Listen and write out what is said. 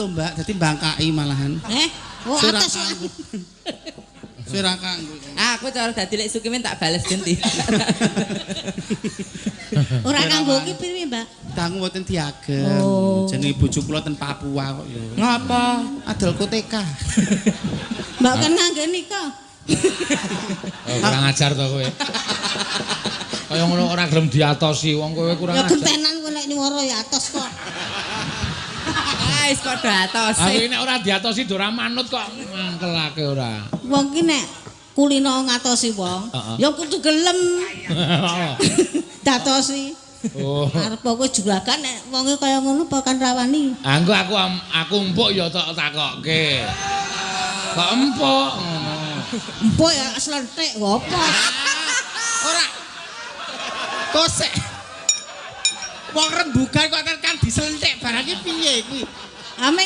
lho, Mbak, dadi mbangkai malahan. Eh, oh Suwe ra atas. kanggo. Suwe ra kanggo. Aku cara dadi Lek Sukimin tak bales genti. Ora kanggo ki piye, Mbak? Dangu mboten diagem. Oh. Jenenge bojo kula ten Papua kok ya. Ngapa? Adol koteka. Mbak kan ngangge nika. Oh, kurang ajar to kowe. Kaya ngono ora gelem diatosi wong kowe kurang Ya ajar. gentenan kowe nek nyuwara ya atos kok. Ah, wis kok do atos. Aku ini nek ora diatosi do ora manut kok mangkelake ora. Wong ki nek kulino ngatosi wong, ya kudu gelem datosi. Oh. Arep kowe juragan nek wonge kaya ngono apa kan rawani. Anggo aku aku empuk ya tok takokke. Kok empuk ngono. Empuk ya slentik apa? Ora. Kosek. Wong rembugan kok kan diselentik barang iki piye kuwi? Ame.